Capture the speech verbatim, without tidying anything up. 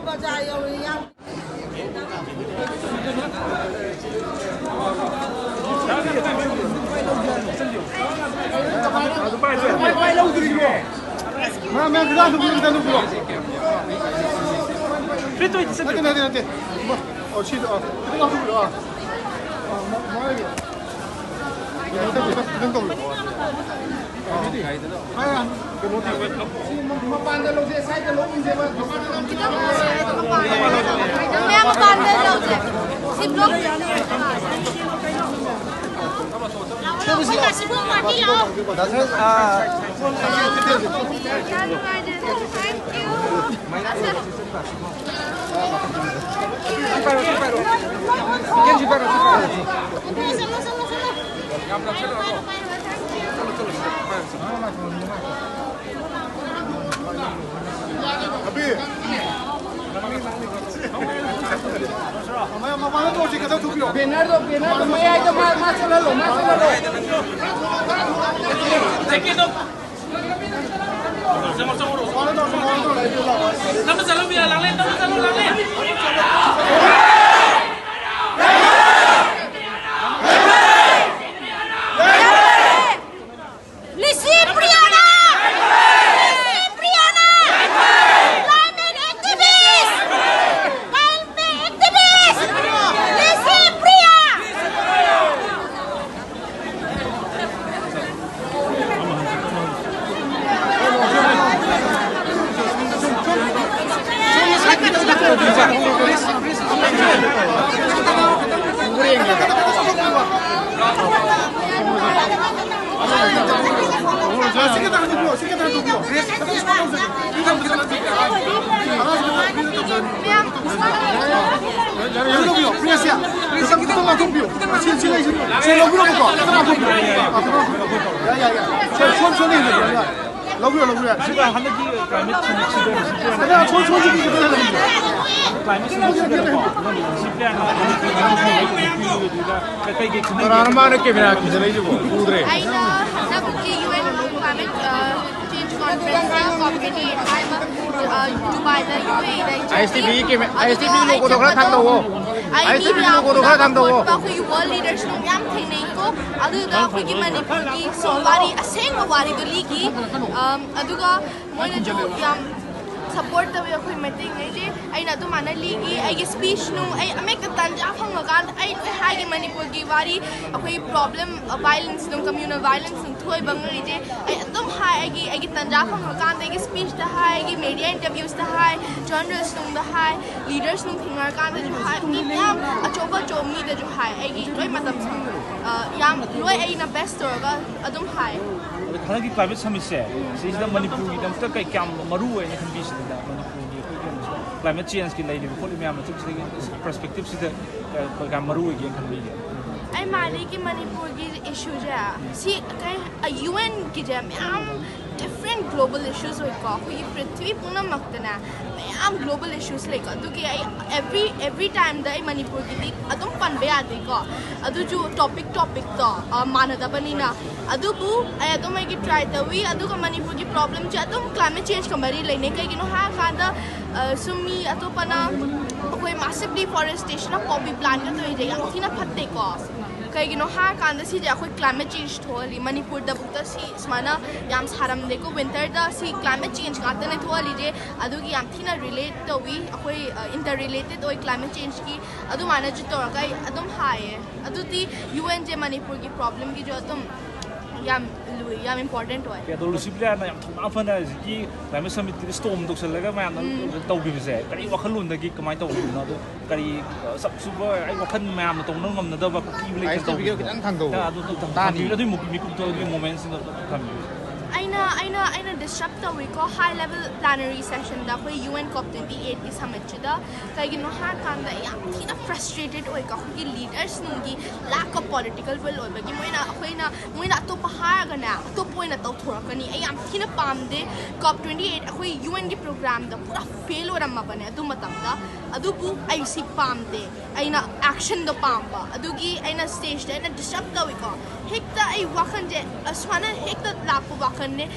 ꯕꯖꯥꯔ ꯌꯧꯔꯦ, ꯏꯌꯥꯝꯕ꯫ ꯃꯌꯥꯝ, ꯃꯌꯥꯝ, ꯈꯤꯇꯪ ꯍꯟꯗꯣꯛꯄꯤꯔꯣ, ꯈꯤꯇꯪ ꯍꯟꯗꯣꯛꯄꯤꯔꯣ꯫ ꯅꯠꯇꯦ, ꯅꯠꯇꯦ, ꯅꯠꯇꯦ꯫ ꯑꯣ, ꯁꯤꯗ, ꯑꯣ, ꯈꯤꯇꯪ ꯂꯥꯎꯊꯣꯛꯄꯤꯔꯣ, ꯑꯥ꯫ ꯑꯥ, ꯃ-, ꯃꯥꯒꯤ ꯀꯩꯅꯣ ꯇꯧꯕꯤꯔꯣ, ꯈꯤꯇꯪ ꯇꯧꯕꯤꯔꯣ꯫ ꯑꯥ꯫ ꯃꯄꯥꯟꯗ ꯂꯧꯁꯦ, ꯁꯥꯏꯗ ꯂꯧꯁꯦꯕ꯫ ꯃꯌꯥꯝ ꯃꯄꯥꯟꯗ ꯂꯧꯁꯦ꯫ ꯁꯤ ꯕ꯭ꯂꯣꯛ꯫ ꯁꯤ ꯕ꯭ꯂꯣꯛ ꯃꯥꯔꯀꯤ ꯂꯥꯛꯑꯣ꯫ ꯕꯦꯅꯔꯗꯣ, ꯕꯦꯅꯔꯗꯣ ꯃꯌꯥꯏꯗ ꯃꯥ, ꯃꯥ ꯆꯠꯍꯜꯂꯣ, ꯃꯥ ꯆꯠꯍꯜꯂꯣ꯫ Lisi Priana! Lisi Priana! Climate activist! Climate activist! Lisi Priya! ꯌꯥꯔꯦ, ꯌꯥꯔꯦ, ꯂꯧꯕꯤꯌꯣ, ꯄ꯭ꯔꯦꯁꯁꯦ꯫ ꯈꯤꯇꯪ, ꯈꯤꯇꯪ ꯂꯥꯞꯊꯣꯛꯄꯤꯌꯣ꯫ ꯁꯤ, ꯁꯤ ꯂꯩꯁꯤ꯫ ꯁꯤ ꯂꯧꯕꯤꯔꯣꯀꯣ꯫ ꯈꯤꯇꯪ ꯂꯥꯞꯊꯣꯛꯄꯤꯌꯣ꯫ ꯑꯥ, ꯈꯤꯇꯪ ꯂꯥꯞꯊꯣꯛꯄꯤꯌꯣ꯫ ꯌꯥꯏ, ꯌꯥꯏ, ꯌꯥꯏ꯫ ꯁꯣꯝ, ꯁꯣꯝ, ꯁꯣꯝꯗ ꯌꯦꯡꯕꯤꯌꯣ, ꯌꯥꯏ꯫ ꯂꯧꯕꯤꯔꯣ, ꯂꯧꯕꯤꯔꯣ, ꯌꯥꯏ꯫ ꯁꯤꯗ ꯍꯟꯗꯛꯀꯤ climate change ꯁꯤꯗ ꯁꯤ plan ꯀꯩꯅꯣ, ꯁꯣꯝ, ꯁꯣꯝ, ꯁꯣꯝ, ꯁꯣꯝ, ꯁꯣꯝ, ꯁꯣꯝ꯫ Climate change ꯁꯤꯗꯀꯣ, ꯁꯤ plan ꯀꯩꯀꯩ ꯈꯟꯅꯒꯦ? ꯀꯅꯥꯅꯣ ꯃꯥꯅ camera ꯈꯤꯟꯖꯜꯂꯛꯏꯁꯤꯕꯣ? ꯎꯗ꯭ꯔꯦ꯫ ꯑꯩꯅ ꯍꯟꯗꯛꯀꯤ ꯌꯨ ꯑꯦꯟ climate, ꯑ, change ꯗꯨꯕꯥꯏꯗ, ꯌꯨ ꯑꯦ ꯏꯗ꯫ ꯑꯥꯏ ꯑꯦꯁ ꯇꯤ ꯚꯤꯒꯤ ꯀꯦꯃꯦ-, ꯑꯥꯏ ꯑꯦꯁ ꯇꯤ ꯚꯤꯒꯤ ꯂꯣꯒꯣꯗꯣ ꯈꯔ ꯊꯥꯡꯗꯧꯋꯣ꯫ ꯑꯥꯏ ꯑꯦꯁ ꯇꯤ ꯚꯤꯒꯤ ꯂꯣꯒꯣꯗꯣ ꯈꯔ ꯊꯥꯡꯗꯧꯋꯣ꯫ ꯑꯩꯈꯣꯏꯒꯤ ꯋꯥꯔꯜ ꯂꯤꯗꯔꯁ ꯃꯌꯥꯝ ꯊꯦꯡꯅꯩꯀꯣ꯫ ꯑꯗꯨꯗ ꯑꯩꯈꯣꯏꯒꯤ ꯃꯅꯤꯄꯨꯔꯒꯤ ꯋꯥꯔꯤ, ꯑꯁꯦꯡꯕ ꯋꯥꯔꯤꯗꯣ ꯂꯤꯈꯤ꯫ ꯑꯝ, ꯑꯗꯨꯒ ꯃꯣꯏꯅꯁꯨ ꯌꯥꯝ ꯁꯞꯄꯣꯔꯠ ꯇꯧꯋꯤ ꯑꯩꯈꯣꯏ ꯃꯩꯇꯩꯉꯩꯁꯦ꯫ ꯑꯩꯅ ꯑꯗꯨꯃꯥꯏꯅ ꯂꯤꯒꯤ꯫ ꯑꯩꯒꯤ ꯁ꯭ꯄꯤꯆ ꯅꯨꯡ ꯑꯩ ꯑꯃꯍꯦꯛꯇ ꯇꯥꯟꯖꯥ ꯐꯪꯉꯀꯥꯟꯗ ꯑꯩ ꯂꯣꯏ ꯍꯥꯏꯒꯤ꯫ ꯃꯅꯤꯄꯨꯔꯒꯤ ꯋꯥꯔꯤ, ꯑꯩꯈꯣꯏ ꯄ꯭ꯔꯣꯕ꯭ꯂꯦꯝ, ꯚꯥꯏꯂꯦꯟꯁ ꯅꯨꯡ, ꯀꯝꯃ꯭ꯌꯨꯅꯦꯜ ꯚꯥꯏꯂꯦꯟꯁ ꯅꯨꯡ ꯊꯣꯛꯏꯕ ꯉꯩꯁꯦ ꯑꯩ ꯑꯗꯨꯝ ꯍꯥꯏ꯫ ꯑꯩꯒꯤ, ꯑꯩꯒꯤ ꯇꯥꯟꯖꯥ ꯐꯪꯉꯀꯥꯟꯗ ꯑꯩꯒꯤ ꯁ꯭ꯄꯤꯆꯇ ꯍꯥꯏ, ꯑꯩꯒꯤ ꯃꯦꯗꯤꯌꯥ ꯏꯟꯇꯔꯚ꯭ꯌꯨꯁꯇ ꯍꯥꯏ, ꯖꯔꯅꯦꯂꯤꯁ ꯅꯨꯡꯗ ꯍꯥꯏ, ꯂꯤꯗꯔꯁ ꯅꯨꯡ ꯊꯦꯡꯅꯔꯀꯥꯟꯗꯁꯨ ꯍꯥꯏ, ꯃꯤ ꯃꯌꯥꯝ ꯑꯆꯧꯕ ꯑꯆꯧꯕ ꯃꯤꯗꯁꯨ ꯍꯥꯏ꯫ ꯑꯩꯒꯤ ꯂꯣꯏ ꯃꯇꯝ ꯁꯪ-, ꯑ, ꯌꯥꯝ ꯂꯣꯏ ꯑꯩꯅ ꯕꯦꯁ ꯇꯧꯔꯒ ꯑꯗꯨꯝ ꯍꯥꯏ꯫ ꯑꯗꯣ ꯍꯟꯗꯛꯀꯤ ꯀ꯭ꯂꯥꯏꯃꯦꯠ ꯁꯃꯤꯠꯁꯦ, ꯁꯤꯁꯤꯗ ꯃꯅꯤꯄꯨꯔꯒꯤꯗꯃꯛꯇ ꯀꯩ, ꯀꯌꯥꯝ ꯃꯔꯨ ꯑꯣꯏꯅ ꯈꯟꯕꯤꯁꯤꯗ, ꯃꯅꯤꯄꯨꯔꯒꯤ ꯑꯩꯈꯣꯏꯒꯤ ꯀ꯭ꯂꯥꯏꯃꯦꯠ ꯆꯦꯟꯖꯀꯤ ꯂꯩꯔꯤꯕ ꯈꯣꯠꯂꯤꯕ ꯃꯌꯥꯝꯅ ꯁꯤꯒꯤ ꯄꯔꯁꯄꯦꯛꯇꯤꯞꯁꯤꯗ ꯀ-, ꯀ-, ꯀꯌꯥꯝ ꯃꯔꯨ ꯑꯣꯏꯒꯦꯅ ꯈꯟꯕꯤꯒꯦ? ꯑꯩ ꯃꯥꯜꯂꯤꯒꯤ ꯃꯅꯤꯄꯨꯔꯒꯤ ꯏꯁꯨꯁꯦ ꯁꯤ ꯀꯩ, ꯌꯨ ꯑꯦꯟꯒꯤꯁꯦ ꯃꯌꯥꯝ ꯗꯤꯐ꯭ꯔꯦꯟ ꯒ꯭ꯂꯣꯕꯜ ꯏꯁꯨꯁ ꯑꯣꯏꯀꯣ꯫ ꯑꯩꯈꯣꯏꯒꯤ ꯄ꯭ꯔꯤꯊꯤꯕꯤ ꯄꯨꯝꯅꯃꯛꯇꯅꯦ ꯃꯌꯥꯝ ꯒ꯭ꯂꯣꯕꯜ ꯏꯁꯨꯁ ꯂꯩꯀꯣ꯫ ꯑꯗꯨꯒꯤ ꯑꯩ ꯑꯦꯚ꯭ꯔꯤ, ꯑꯦꯚ꯭ꯔꯤ ꯇꯥꯏꯝꯗ ꯑꯩ ꯃꯅꯤꯄꯨꯔꯒꯤꯗꯤ ꯑꯗꯨꯝ ꯄꯟꯕ ꯌꯥꯗꯦꯀꯣ꯫ ꯑꯗꯨꯁꯨ ꯇꯣꯄꯤꯛ ꯇꯣꯄꯤꯛꯇꯣ, ꯑ, ꯃꯥꯟꯅꯗꯕꯅꯤꯅ꯫ ꯑꯗꯨꯕꯨ ꯑꯩ ꯑꯗꯨꯝ ꯑꯩꯒꯤ ꯇ꯭ꯔꯥꯏ ꯇꯧꯏ꯫ ꯑꯗꯨꯒ ꯃꯅꯤꯄꯨꯔꯒꯤ ꯄ꯭ꯔꯣꯕ꯭ꯂꯦꯝꯁꯦ ꯑꯗꯨꯝ ꯀ꯭ꯂꯥꯏꯃꯦꯠ ꯆꯦꯟꯖꯀ ꯃꯔꯤ ꯂꯩꯅꯩ꯫ ꯀꯩꯒꯤꯅꯣ ꯍꯥꯏꯔꯀꯥꯟꯗ, ꯑ, ꯁꯨꯝ ꯃꯤ ꯑꯇꯣꯞꯄꯅ ꯑꯩꯈꯣꯏ ꯃꯥꯁꯤꯞ ꯗꯤꯐꯣꯔꯦꯁꯇꯦꯁꯟꯅ ꯄꯣꯄꯤ ꯄ꯭ꯂꯥꯟꯒ ꯇꯧꯔꯤꯁꯦ ꯌꯥꯝ ꯊꯤꯅ ꯐꯠꯇꯦꯀꯣ꯫ ꯀꯩꯒꯤꯅꯣ ꯍꯥꯏꯔꯀꯥꯟꯗ ꯁꯤꯁꯦ ꯑꯩꯈꯣꯏ ꯀ꯭ꯂꯥꯏꯃꯦꯠ ꯆꯦꯟꯖ ꯊꯣꯛꯍꯜꯂꯤ꯫ ꯃꯅꯤꯄꯨꯔꯗꯕꯨꯛꯇ ꯁꯤ ꯁꯨꯃꯥꯏꯅ ꯌꯥꯝ ꯁꯥꯔꯝꯗꯦꯀꯣ꯫ ꯋꯤꯟꯇꯔꯗ ꯁꯤ ꯀ꯭ꯂꯥꯏꯃꯦꯠ ꯆꯦꯟꯖ ꯉꯥꯛꯇꯅꯦ ꯊꯣꯛꯍꯜꯂꯤꯁꯦ꯫ ꯑꯗꯨꯒꯤ ꯌꯥꯝ ꯊꯤꯅ ꯔꯤꯂꯦꯠ ꯇꯧꯏ꯫ ꯑꯩꯈꯣꯏ, ꯑ, ꯏꯟꯇꯔ ꯔꯤꯂꯦꯇꯦꯠ ꯑꯣꯏ ꯀ꯭ꯂꯥꯏꯃꯦꯠ ꯆꯦꯟꯖꯀꯤ꯫ ꯑꯗꯨꯃꯥꯏꯅꯁꯨ ꯇꯧꯔꯒ ꯑꯩ ꯑꯗꯨꯝ ꯍꯥꯏꯌꯦ꯫ ꯑꯗꯨꯗꯤ ꯌꯨ ꯑꯦꯟꯁꯦ ꯃꯅꯤꯄꯨꯔꯒꯤ ꯄ꯭ꯔꯣꯕ꯭ꯂꯦꯝꯒꯤꯁꯨ ꯑꯗꯨꯝ ꯌꯥꯝ ꯂꯨꯏ, ꯌꯥꯝ ꯏꯝꯄꯣꯔꯇꯦꯟꯠ ꯑꯣꯏ꯫ ꯑꯗꯣ ꯂꯨꯁꯤꯄ꯭ꯔꯤꯌꯥꯅ ꯌꯥꯝ ꯊꯧꯅꯥ ꯐꯅ ꯍꯧꯖꯤꯛꯀꯤ ꯀ꯭ꯂꯥꯏꯃꯦꯠ ꯁꯃꯤꯠꯇꯨꯗ ꯁ꯭ꯇꯣꯝ ꯇꯧꯁꯜꯂꯒ ꯃꯌꯥꯝꯅ ꯎꯝ꯫ ꯇꯧꯈꯤꯕꯁꯦ ꯀꯔꯤ ꯋꯥꯈꯜꯂꯣꯟꯗꯒꯤ ꯀꯃꯥꯏꯅ ꯇꯧꯈꯤꯕꯅꯣ? ꯑꯗꯣ ꯀꯔꯤ, ꯑ, ꯆꯞ ꯆꯨꯕ ꯑꯩ ꯋꯥꯈꯜ ꯃꯌꯥꯝꯅ ꯇꯧꯅ ꯉꯝꯅꯗꯕ ꯀꯨꯀꯤ ꯂꯩꯇꯅ ꯑꯥꯏꯁ ꯇꯧꯕꯤꯗꯣ ꯇꯧꯕꯤꯗꯣ? ꯈꯤꯇꯪ ꯊꯥꯡꯗꯧ꯫ ꯑ, ꯑꯗꯨ, ꯑꯗꯨ ꯇꯥꯅꯤ꯫ ꯊꯝꯕꯤꯌꯨ꯫ ꯑꯗꯨꯒꯤ ꯃꯨ-, ꯃꯤꯀꯨꯞꯇꯣ, ꯑꯗꯨꯒꯤ ꯃꯣꯃꯦꯟꯠꯁꯤꯡꯗꯣ ꯊꯝꯕꯤꯌꯨ꯫ ꯑꯩꯅ, ꯑꯩꯅ, ꯑꯩꯅ ꯗꯤꯁꯇꯔꯕ ꯇꯧꯏꯀꯣ, ꯍꯥꯏ ꯂꯦꯚꯦꯜ ꯄ꯭ꯂꯦꯅꯔꯤ ꯁꯦꯁꯟꯗ ꯑꯩꯈꯣꯏ ꯌꯨ ꯑꯦꯟ ꯀꯣꯞ ꯇ꯭ꯋꯦꯟꯇꯤ ꯑꯩꯠꯀꯤ ꯁꯃꯤꯠꯁꯤꯗ꯫ ꯀꯩꯒꯤꯅꯣ ꯍꯥꯏꯔꯀꯥꯟꯗ ꯑꯩ ꯌꯥꯝ ꯊꯤꯅ ꯐ꯭ꯔꯁꯇ꯭ꯔꯦꯇꯦꯠ ꯑꯣꯏꯀꯣ, ꯑꯩꯈꯣꯏꯒꯤ ꯂꯤꯗꯔꯁ ꯅꯨꯡꯒꯤ ꯂꯦꯛ ꯑꯣꯐ ꯄꯣꯂꯤꯇꯤꯀꯦꯜ ꯋꯤꯜ ꯑꯣꯏꯕꯒꯤ ꯃꯣꯏꯅ, ꯑꯩꯈꯣꯏꯅ, ꯃꯣꯏꯅ ꯑꯇꯣꯞꯄ ꯍꯥꯏꯔꯒꯅꯦ, ꯑꯇꯣꯞꯄ ꯑꯣꯏꯅ ꯇꯧꯊꯣꯔꯛꯀꯅꯤ꯫ ꯑꯩ ꯌꯥꯝ ꯊꯤꯅ ꯄꯥꯝꯗꯦ꯫ ꯀꯣꯞ ꯇ꯭ꯋꯦꯟꯇꯤ ꯑꯩꯠ ꯑꯩꯈꯣꯏ ꯌꯨ ꯑꯦꯟꯒꯤ ꯄ꯭ꯔꯣꯒ꯭ꯔꯥꯝꯗ ꯄꯨꯔꯥ ꯐꯦꯜ ꯑꯣꯏꯔꯝꯃꯕꯅꯦ ꯑꯗꯨ ꯃꯇꯝꯗ꯫ ꯑꯗꯨꯕꯨ ꯑꯩ ꯁꯤ ꯄꯥꯝꯗꯦ, ꯑꯩꯅ ꯑꯦꯛꯁꯟꯗꯣ ꯄꯥꯝꯕ꯫ ꯑꯗꯨꯒꯤ ꯑꯩꯅ ꯁ꯭ꯇꯦꯖꯇ ꯑꯩꯅ ꯗꯤꯁꯇꯔꯕ ꯇꯧꯏꯀꯣ꯫ ꯍꯦꯛꯇ ꯑꯩ ꯋꯥꯈꯜꯁꯦ ꯑꯁꯨꯃꯥꯏꯅ ꯍꯦꯛꯇ ꯂꯥꯛꯄ ꯋꯥꯈꯜꯅꯦ꯫